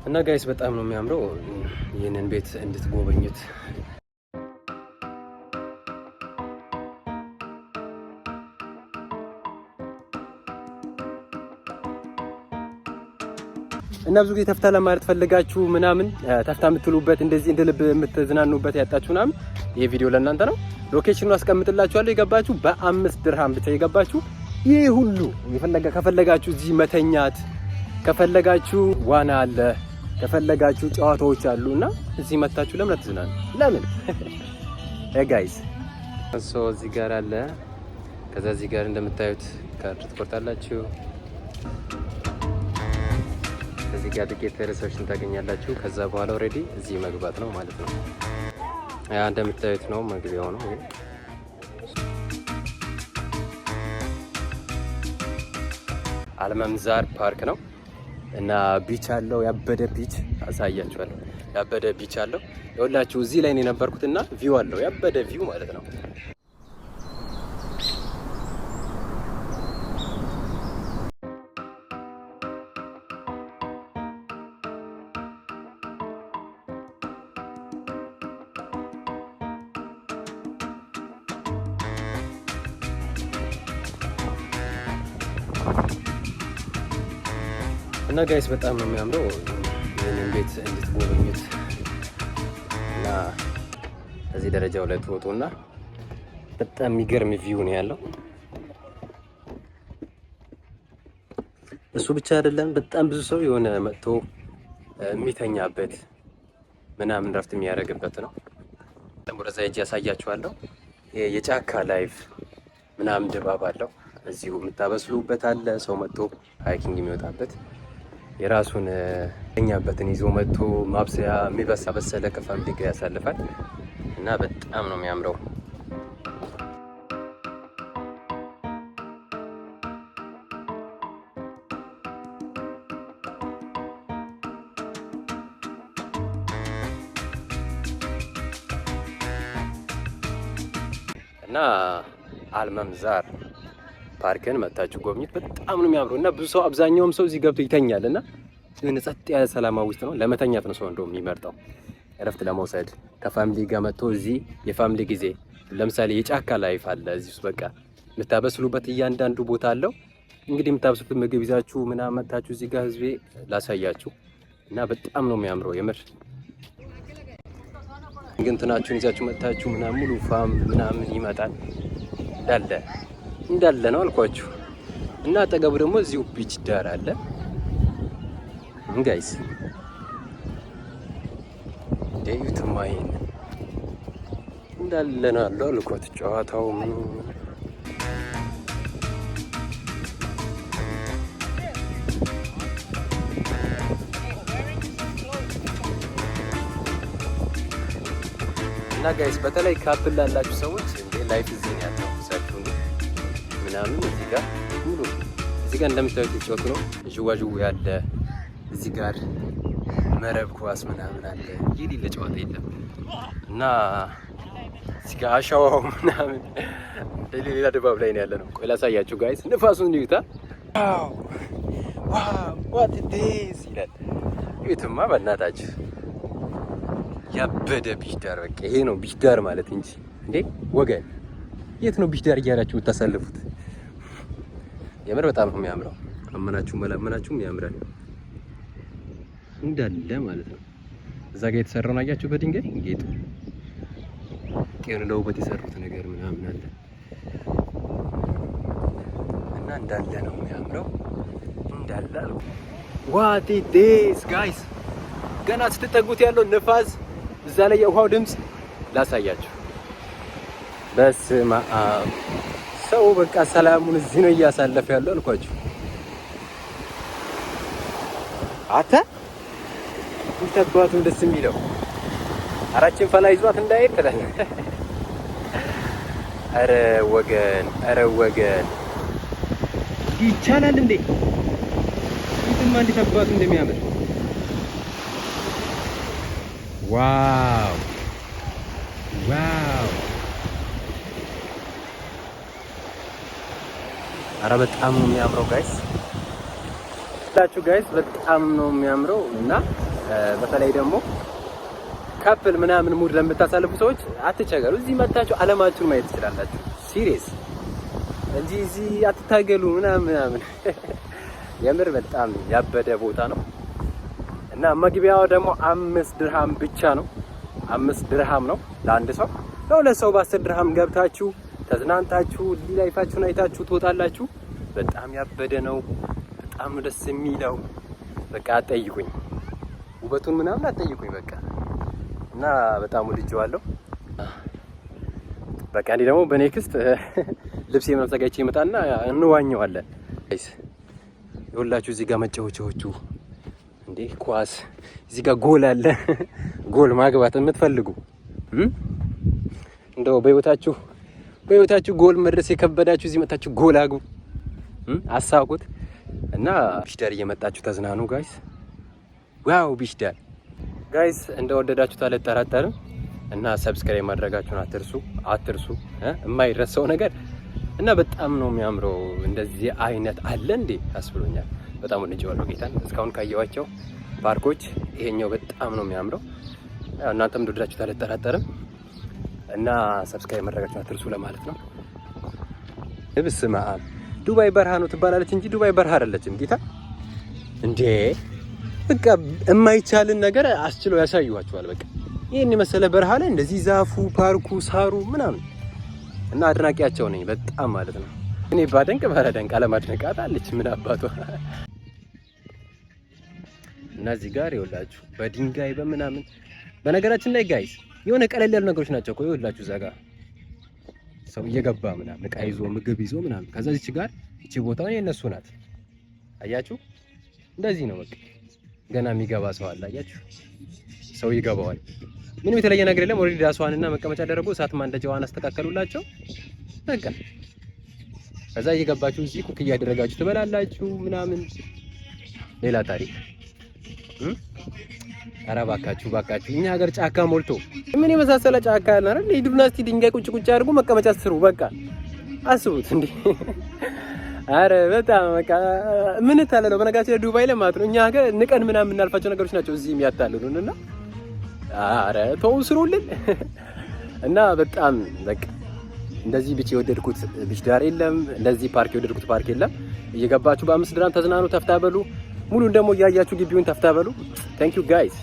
እና guys በጣም ነው የሚያምረው። ይህንን ቤት እንድትጎበኙት። እና ብዙ ጊዜ ተፍታ ለማለት ፈልጋችሁ ምናምን ተፍታ የምትሉበት፣ እንደዚህ እንደ ልብ የምትዝናኑበት ያጣችሁ ምናምን ይህ ቪዲዮ ለእናንተ ነው። Location ኑን አስቀምጥላችኋለሁ። የገባችሁ በ5 ድርሃም ብቻ የገባችሁ ይህ ሁሉ የፈለጋ ከፈለጋችሁ እዚህ መተኛት ከፈለጋችሁ ዋና አለ፣ ከፈለጋችሁ ጨዋታዎች አሉ እና እዚህ መታችሁ ለምን አትዝናኑ? ለምን guys? So እዚህ ጋር አለ። ከዛ እዚህ ጋር እንደምታዩት ካርድ ትቆርጣላችሁ። እዚህ ጋር ticket reservation ታገኛላችሁ። ከዛ በኋላ already እዚህ መግባት ነው ማለት ነው። ያ እንደምታዩት ነው መግቢያው ነው። ይሄ አልመምዛር ፓርክ ነው እና beach አለው። ያበደ beach አሳያችኋለሁ። ያበደ beach አለው። ይኸውላችሁ እዚህ ላይ ነው የነበርኩት እና view አለው፣ ያበደ view ማለት ነው። እና guys በጣም ነው የሚያምረው። ይህንን ቤት እንድትጎበኙት። እና እዚህ ደረጃው ላይ ትወጡና በጣም የሚገርም view ነው ያለው። እሱ ብቻ አይደለም፣ በጣም ብዙ ሰው የሆነ መጥቶ የሚተኛበት ምናምን ረፍት የሚያደርግበት ነው። ወደዛ ሄጄ ያሳያችኋለሁ። የጫካ life ምናምን ድባብ አለው። እዚሁ የምታበስሉበት አለ። ሰው መጥቶ hiking የሚወጣበት የራሱን ተኛበትን ይዞ መጥቶ ማብሰያ የሚበሳ በሰለ ከ family ጋር ያሳልፋል እና በጣም ነው የሚያምረው። እና አልመምዛር ፓርክን መታችሁ ጎብኙት። በጣም ነው የሚያምረው እና ብዙ ሰው፣ አብዛኛውም ሰው እዚህ ገብቶ ይተኛል እና የሆነ ጸጥ ያለ ሰላማዊ ውስጥ ነው። ለመተኛት ነው ሰው እንደውም የሚመርጠው፣ እረፍት ለመውሰድ ከ family ጋር መጥቶ እዚህ የ family ጊዜ። ለምሳሌ የጫካ life አለ እዚህ ውስጥ፣ በቃ የምታበስሉበት እያንዳንዱ ቦታ አለው። እንግዲህ የምታበስሉት ምግብ ይዛችሁ ምናምን መታችሁ እዚህ ጋር ህዝቤ ላሳያችሁ እና በጣም ነው የሚያምረው የምር። እንትናችሁን ይዛችሁ መጥታችሁ ምናምን ሙሉ fam ምናምን ይመጣል፣ እንዳለ እንዳለ ነው አልኳችሁ። እና አጠገቡ ደግሞ እዚሁ beach ዳር አለ guys። ደዩትማ ይሄን እንዳለ ነው ያለው አልኳት። ጨዋታው ምኑ እና guys በተለይ couple ላላችሁ ሰዎች እንዴ life እዚህ ነው ያለው። እሳችሁ ምናምን እዚህ ጋር ሙሉ እዚህ ጋር እንደምታዩት የተጫወቱ ነው። ዥዋዥዌ ያለ እዚህ ጋር መረብ ኳስ ምናምን አለ። የሌለ ጨዋታ የለም እና እዚህ ጋር አሸዋው ምናምን ሌላ ድባብ ላይ ነው ያለ ነው። ቆይ ላሳያችሁ guys፣ ንፋሱን እዩታ። Wow, what this ይላል። እዩትማ በእናታችሁ፣ ያበደ beach ዳር። በቃ ይሄ ነው beach ዳር ማለት እንጂ። እንዴ ወገን፣ የት ነው beach ዳር እያላችሁ የምታሳልፉት? የምር በጣም ነው የሚያምረው። አመናችሁም አላመናችሁም ያምራል እንዳለ ማለት ነው። እዛ ጋር የተሰራውን አያችሁ? በድንጋይ ጌጡ የሆነ ለውበት የሰሩት ነገር ምናምን አለ እና እንዳለ ነው የሚያምረው እንዳለ አልኩ። What this guys፣ ገና ስትጠጉት ያለው ንፋስ፣ እዛ ላይ የውሃው ድምፅ ላሳያችሁ። በስመ አብ፣ ሰው በቃ ሰላሙን እዚህ ነው እያሳለፈ ያለው አልኳችሁ። አተ እንዴት አባቱ ደስ የሚለው! አራችን ፈላ ይዟት እንዳይሄድ ትላለህ። ኧረ ወገን፣ ኧረ ወገን፣ ይቻላል እንዴ? ይትማ እንዴት አባቱ እንደሚያምር! Wow, wow! አረ በጣም ነው የሚያምረው guys። ላችሁ guys፣ በጣም ነው የሚያምረው። እና በተለይ ደግሞ couple ምናምን mood ለምታሳልፉ ሰዎች አትቸገሩ። እዚህ መታችሁ አለማችሁን ማየት ትችላላችሁ። Serious እንጂ እዚህ አትታገሉ ምናምን ምናምን። የምር በጣም ያበደ ቦታ ነው እና መግቢያው ደግሞ 5 ድርሃም ብቻ ነው። 5 ድርሃም ነው ለአንድ ሰው። ለሁለት ሰው በ10 ድርሃም ገብታችሁ ተዝናንታችሁ life ኣችሁን አይታችሁ ትወጣላችሁ። በጣም ያበደ ነው። በጣም ነው ደስ የሚለው። በቃ አትጠይቁኝ፣ ውበቱን ምናምን አትጠይቁኝ። በቃ እና በጣም ወድጄዋለሁ። በቃ እንዲህ ደግሞ በ next ልብስ ምናምን አዘጋጅቼ ይመጣና እንዋኘዋለን። ይኸውላችሁ እዚህ ጋር መጫወቻዎቹ፣ እንዴ ኳስ፣ እዚህ ጋር ጎል አለ። ጎል ማግባት የምትፈልጉ፣ እንደው በህይወታችሁ ጎል መድረስ የከበዳችሁ እዚህ መጣችሁ ጎል አግቡ፣ አሳቁት። እና beach ዳር እየመጣችሁ ተዝናኑ guys። Wow, beach ዳር guys፣ እንደወደዳችሁት አልጠራጠርም። እና subscribe ማድረጋችሁን አትርሱ፣ አትርሱ፣ የማይረሳው ነገር። እና በጣም ነው የሚያምረው። እንደዚህ አይነት አለ እንዴ አስብሎኛል። በጣም ወድጄዋለሁ ጌታን። እስካሁን ካየኋቸው ፓርኮች ይሄኛው በጣም ነው የሚያምረው። እናንተም እንደወደዳችሁት አልጠራጠርም። እና subscribe ማድረጋችሁን አትርሱ ለማለት ነው። በስመ አብ፣ ዱባይ በረሃ ነው ትባላለች እንጂ ዱባይ በረሃ አይደለችም። ጌታ እንዴ፣ በቃ የማይቻልን ነገር አስችለው ያሳዩዋቸዋል። በቃ ይህን የመሰለ በረሃ ላይ እንደዚህ ዛፉ፣ ፓርኩ፣ ሳሩ ምናምን እና አድናቂያቸው ነኝ በጣም ማለት ነው። እኔ ባደንቅ ባላደንቅ አለማድነቃት አለች ምን አባቷ። እና እዚህ ጋር ይኸውላችሁ በድንጋይ በምናምን። በነገራችን ላይ guys፣ የሆነ ቀለል ያሉ ነገሮች ናቸው እኮ። ይኸውላችሁ እዛ ጋር ሰው እየገባ ምናምን እቃ ይዞ ምግብ ይዞ ምናምን፣ ከዛ እዚች ጋር እቺ ቦታ የእነሱ ናት። አያችሁ፣ እንደዚህ ነው በቃ። ገና የሚገባ ሰው አለ። አያችሁ፣ ሰው ይገባዋል። ምንም የተለየ ነገር የለም። Already ዳሷንና መቀመጫ ደረጉ፣ እሳት ማንደጃዋን አስተካከሉላቸው። በቃ ከዛ እየገባችሁ እዚህ cook እያደረጋችሁ ትበላላችሁ ምናምን። ሌላ ታሪክ። ኧረ እባካችሁ እባካችሁ፣ እኛ ሀገር ጫካ ሞልቶ ምን የመሳሰለ ጫካ ያለ አይደል? ሂዱና እስቲ ድንጋይ ቁጭ ቁጭ አድርጉ፣ መቀመጫ ስሩ። በቃ አስቡት እንዴ! አረ በጣም በቃ ምን ታለለው። በነገራችን ላይ ዱባይ ላይ ማለት ነው እኛ ሀገር ንቀን ምናምን የምናልፋቸው ነገሮች ናቸው እዚህ የሚያታልሉን። እና አረ ተው ስሩልን። እና በጣም በቃ እንደዚህ beach የወደድኩት beach ዳር የለም። እንደዚህ ፓርክ የወደድኩት ፓርክ የለም። እየገባችሁ በ5 ድራም ተዝናኑ፣ ተፍታ በሉ። ሙሉን ደግሞ እያያችሁ ግቢውን ተፍታ በሉ። Thank you guys.